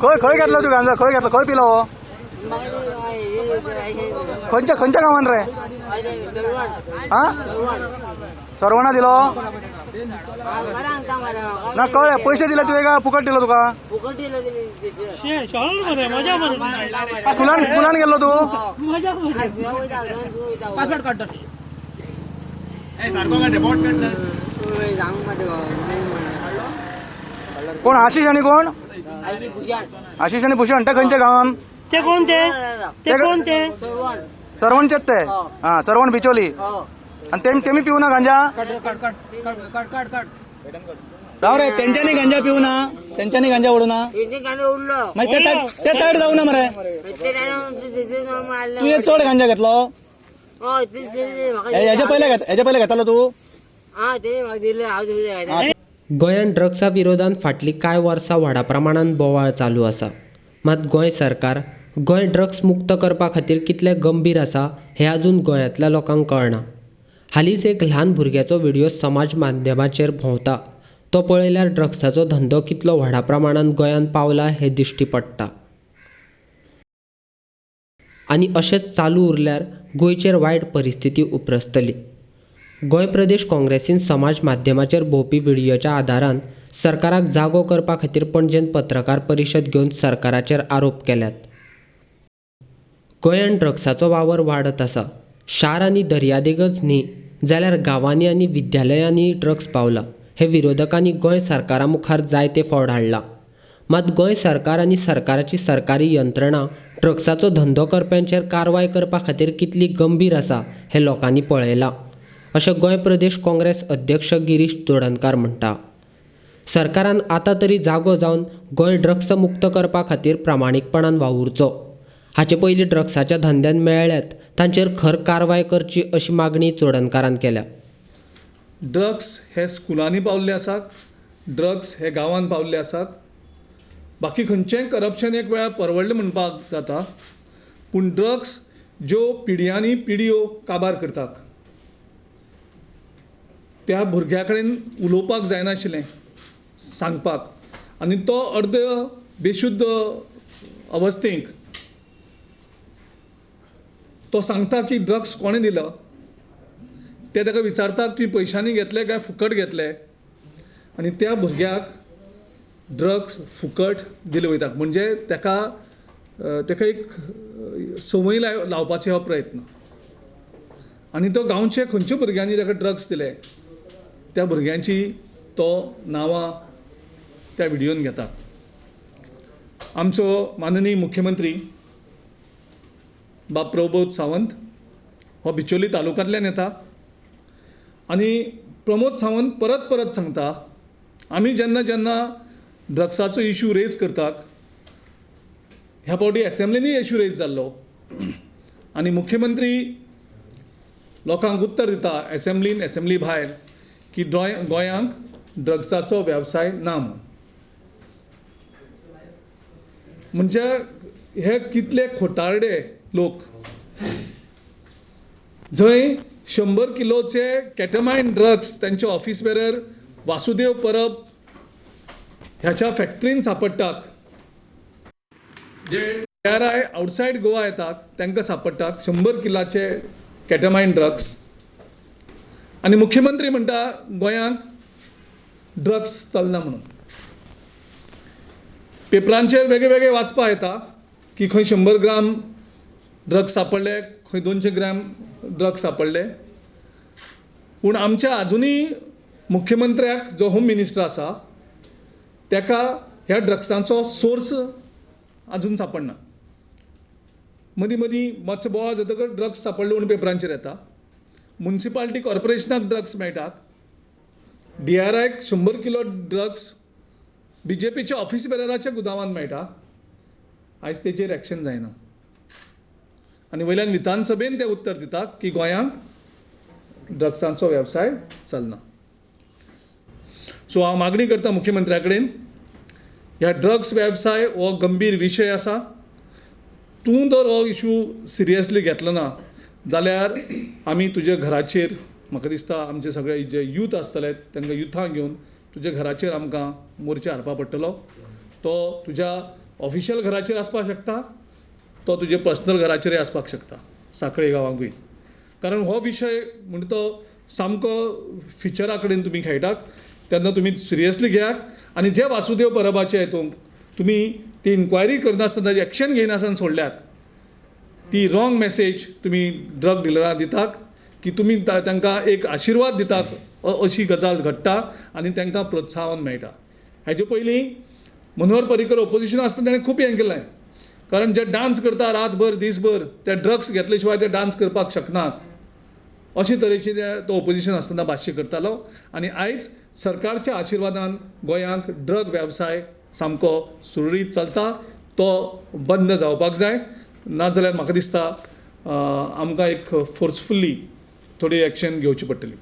खंय खंय घेतलो तू गांजा? खंय घेतलो? खंय पिलो? खंयच्या खंयच्या गांवान रे? हा, सरवणा दिलो ना? कळ्ळें. पयशे दिले तुवें काय फुकट दिलो तुका? स्कुलान स्कुलान गेल्लो तू? कोण आशिष आणि कोण? आशिष आणि भूषण. ते खंयच्या गांवान? ते कोण ते? ते कोण ते? सरवणचेच ते. हा, सरवण बिचोली. आणि ते तेमी पिऊ ना गांजा? राव रे, तेंच्यांनी गांजा पिऊ ना, तेंच्यांनी गांजा ओढू ना. मागीर ते ते तायट जाऊ ना मरे. तू हे चड गांजा घेतलो? हेजे पयले घेत, हेजे पयले घेतालो तू? गोंयांत ड्रग्सा विरोधांत फाटलीं कांय वर्सां व्हडा प्रमाणान बोवाळ चालू आसा. मात गोंय सरकार गोंय ड्रग्स मुक्त करपा खातीर कितलें गंभीर आसा हें आजून गोंयांतल्या लोकांक कळना. हालींच एक ल्हान भुरग्याचो व्हिडियो समाज माध्यमाचेर भोंवता. तो पळयल्यार ड्रग्साचो धंदो कितलो व्हडा प्रमाणान गोंयांत पावला हें दिश्टी पडटा. आनी अशेंच चालू उरल्यार गोंयचेर वायट परिस्थिती उप्रासतली. गोंय प्रदेश काँग्रेसीन समाज माध्यमाचेर भोंवपी व्हिडियोच्या आदारान सरकाराक जागो करपा खातीर पणजेन पत्रकार परिशद घेवन सरकाराचेर आरोप केल्यात. गोंयांत ड्रग्साचो वावर वाडत आसा. शार आनी दर्यादेगच न्ही जाल्यार गांवांनी आनी विद्यालयांनी ड्रग्स पावला हें विरोधकांनी गोंय सरकारा मुखार जायते फावट हाडलां. मात गोंय सरकार आनी सरकाराची सरकारी यंत्रणा ड्रग्साचो धंदो करप्यांचेर कारवाय करपा खातीर कितली गंभीर आसा हें लोकांनी पळयलां अशें गोंय प्रदेश काँग्रेस अध्यक्ष गिरीश चोडणकार म्हणटा. सरकारान आतां तरी जागो जावन गोंय ड्रग्स मुक्त करपा खातीर प्रामाणीकपणान वावुरचो. हाचे पयलीं ड्रग्साच्या धंद्यान मेळ्ळ्यात तांचेर खर कारवाय करची अशी मागणी चोडणकारान केल्या. ड्रग्स हे स्कुलांनी पावल्ले आसात, ड्रग्स हे गांवांत पावल्ले आसात. बाकी खंयचेंय करप्शन एक वेळार परवडलें म्हणपाक जाता, पूण ड्रग्स ज्यो पिढयांनी पिढयो काबार करतात. त्या भुरग्या कडेन उलोवपाक जायनाशिल्लें सांगपाक, आनी तो अर्द बेशुद्ध अवस्थेक तो सांगता की ड्रग्स कोणें दिलो. ते ताका विचारतात तुवें पयशांनी घेतले काय फुकट घेतले, आनी त्या भुरग्याक ड्रग्स फुकट दिले वयता. म्हणजे ताका ताका एक संवय लावपाचो हो प्रयत्न. आनी तो गांवचे खंयच्या भुरग्यांनी ताका ड्रग्स दिले त्या भुरग्यांची तो नांवां त्या व्हिडियोन घेता. आमचो माननीय मुख्यमंत्री बाब प्रमोद सावंत हो बिचोली तालुक्यांतल्यान येता आनी प्रमोद सावंत परत परत सांगता, आमी जेन्ना जेन्ना ड्रग्साचो इशू रेज करतात, ह्या फावटी एसेंब्लीनूय इशू रेज जाल्लो आनी मुख्यमंत्री लोकांक उत्तर दिता एसेंब्लीन एसेंब्ली भायर की गोंयांक ड्रग्साचो वेवसाय ना म्हूण. म्हणजे हे कितले खोटारडे लोक, जंय 100 किलोचे केटमायन ड्रग्स तांचे ऑफिस बेरर वासुदेव परब ह्याच्या फॅक्टरीन सांपडटात, जे DRI outside Goa येतात तांकां सांपडटात 100 किलाचे केटमायन ड्रग्स, आनी मुख्यमंत्री म्हणटा गोंयांत ड्रग्स चलना म्हणून. पेपरांचेर वेगळे वेगळे वाचपा येता की खंय 100 ग्राम ड्रग्स सांपडले, खंय 200 ग्राम ड्रग्स सांपडले. पूण आमच्या आजुनूय मुख्यमंत्र्याक जो होम मिनिस्टर आसा ताका ह्या ड्रग्सांचो सोर्स आजून सांपडना. मदीं मदीं मातसो बोवाळ जातकच ड्रग्स सांपडले म्हूण पेपरांचेर येता. मुन्सिपाल्टी कॉर्पोरेशनाक ड्रग्स मेळटात, DRIक 100 किलो ड्रग्स BJPच्या ऑफिस बेरराच्या गुदावान मेळटा. आयज तेजेर एक्शन जायना आनी वयल्यान विधानसभेन ते उत्तर दितात की गोंयांक ड्रग्सांचो वेवसाय चलना. सो हांव मागणी करता मुख्यमंत्र्या कडेन, ह्या ड्रग्स वेवसाय हो गंभीर विशय आसा. तूं जर हो इशू सिरियसली घेतलो ना जाल्यार आमी तुज्या घराचेर, म्हाका दिसता आमचे सगळे जे यूथ आसतले तांकां युथांक घेवन तुज्या घराचेर आमकां मोर्चा हाडपा पडटलो. तो तुज्या ऑफिशियल घराचेर आसपाक शकता, तो तुजे पर्सनल घराचेरय आसपाक शकता, साखळे गांवांकूय. कारण हो विशय म्हणटा तो सामको फिचरा कडेन तुमी खेळटात तेन्ना तुमी सिरियसली घेयात आनी जे वासुदेव परबाचे हितून तुमी ती इन्क्वायरी करनासतना एक्शन घेयनासतना सोडल्यात, ती रॉंग मॅसेज तुमी ड्रग डिलरांक दितात की तुमी तांकां एक आशिर्वाद दितात अशी गजाल घडटा आनी तांकां प्रोत्साहन मेळटा. हाजे पयलीं मनोहर पर्रीकर ओपोजिशन आसतना ताणें खूब हें केलें, कारण जे डांस करता रातभर दीसभर ते ड्रग्स घेतले शिवाय ते डांस करपाक शकनात अशे तरेचे तो ओपोजिशन आसतना भाश्य करतालो. आनी आयज सरकारच्या आशिर्वादान गोंयांत ड्रग वेवसाय सामको सुरळीत चलता, तो बंद जावपाक जाय. नाजाल्यार म्हाका दिसता आमकां एक फोर्सफुली थोडी एक्शन घेवची पडटली.